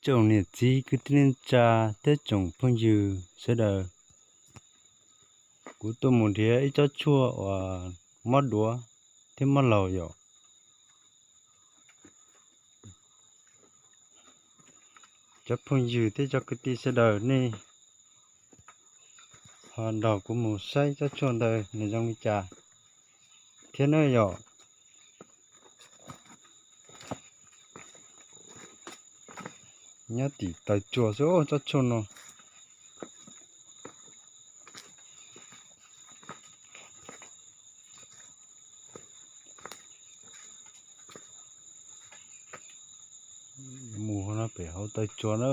Tsoom niam txiv kwv tij neej tsa thiab tsoom phooj ywg sawv daws, kuv tuaj mus nrhiav ib tsob tshuaj uas mob duav thiab mob laug yom. Cov phooj ywg thiab cov kwv tij sawv daws nej ho nrog kuv mus saib tsob tshuaj ntawd nws zoo li cas thiab na yom. Nyob tim taw tsua xwb tsob tshuaj no. Mus no pem hauv taw tsua na.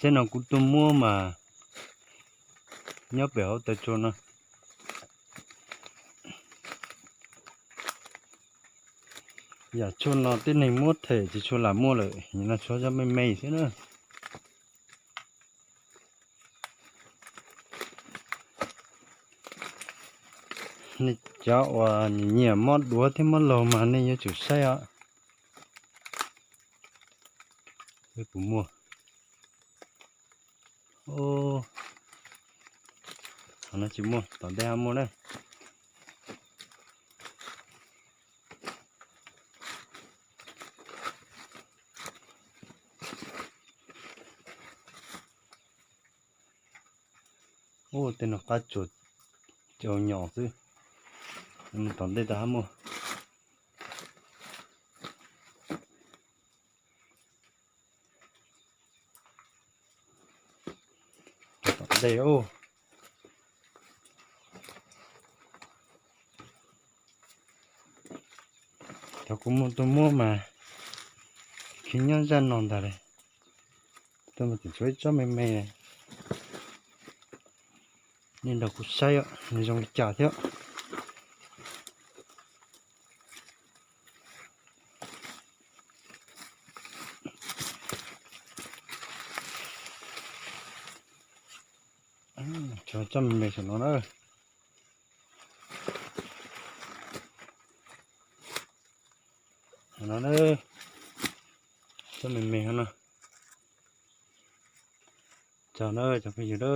Tsob no kuv tuaj muab mas nyob pem hauv taw tsua no. Yam tshuaj no tib neeg muab them tsis tshua lam muaj lawm, no tshuav cov me me xwb na. Nej cov uas nyiam mob duav thiab mob laug mas nej yuav tsum saib os. Peb puas muaj? Qhov no tsis muaj, tom ntej ho muaj na. Ub, tej no qab tsuas cau nyom xwb, tom ntej tau ho muaj. Tom ntej ub. Cov kuv muab tuaj muab mas khib nyob zaj no ntag li. Tuaj mas tseem tshuav ib tsob me me, nej nrog kuv saib nws zoo li cas thiab. Tshuav tsob me me saum no na. No na, tsob me me no. Tso na cov phooj ywg na,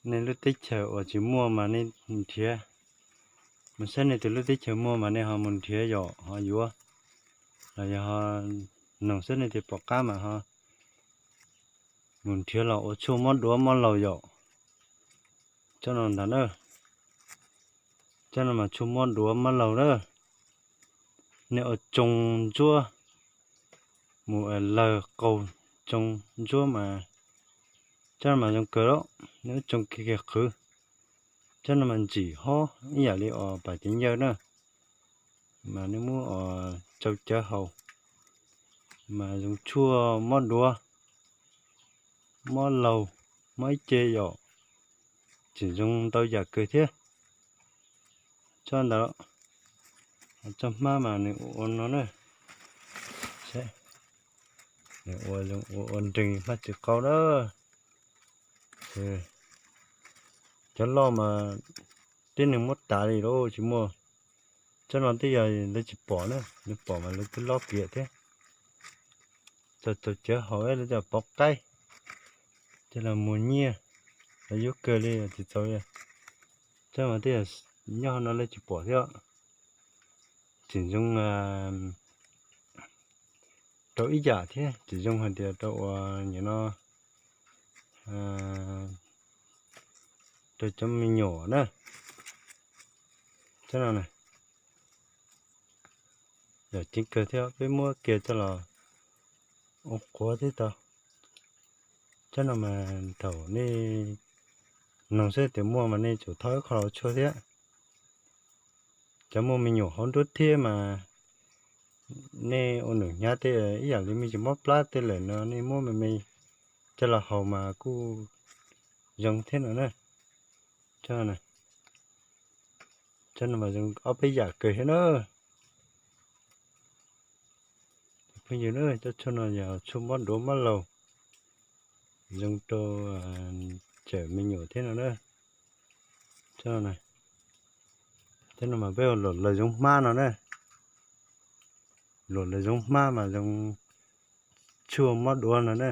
nej lub teb chaws uas tsis muaj mas nej nrhiav, mus saib nej tus lub teb chaws muaj mas nej ho mus nrhiav yom, ho yuav, los yog ho noog saib nej tus pom qab mas ho mus nrhiav los ua tshuaj mob duav mob laug yom. Tsob no ntag na, tsob no mas tshuaj mob duav mob laug na. Nej ua tsoo ntsuab mus lawg qaug tsoo ntsuab mas tsob no mas zoo kawg li, nej ua tsoo kiag kiag qhwv. Tsob no mas ntsim hob ib yam li os pas cev ncaws na, mas nej muab os tsau cawv haus mas zoo tshuaj mob duav, mob laug, mob ib ce yom, tseem zoo ntau yam kawg thiab. Tsob ntawd, tsob hmab mas nws ua no na, nws ua nreeg hmab tsis qau na. Cov loj mas tib neeg muab tav li lauj, tsis muaj. Tsob no twb yog lawv tsis pom na, lawv pom mas lawv twb lob kiag thiab. Txaus txaus cawv haus, lawv cov pov qaib, coj los muag nyiaj, lawv yuav kawg li tsis txaus li. Tsob mas twb yog nyob no lawv tsis pom thiab. Tseem zoo rau ib yam thiab, tseem zoo hais tias rau uas nim no rau cov me nyuam na. Tsob no na, yam ceev kawg thiab, peb muab kiag coj los ua quav thiab tau. Tsob no mas thaum nej noog saib tias muaj mas nej tsum thau ib qho los tshuaj thiab. Cov muaj me nyuam hauv nruab thiab mas nej ua num hnyav tej ib yam li me ntsis mob plab tej lawm no nej muab me me coj los haus mas kuj zoo thiab no na. Tsob no mas zoo ob peb yam kawg thiab na. Yog na, cov tshuaj no yog tshuaj mob duav mob laug, zoo rau cawm me nyuam thiab no na. Thiab no mas peb hu luam lawv zoov hmab no na. Luam lawv zoov hmab mas zoo tshuaj mob duav no na.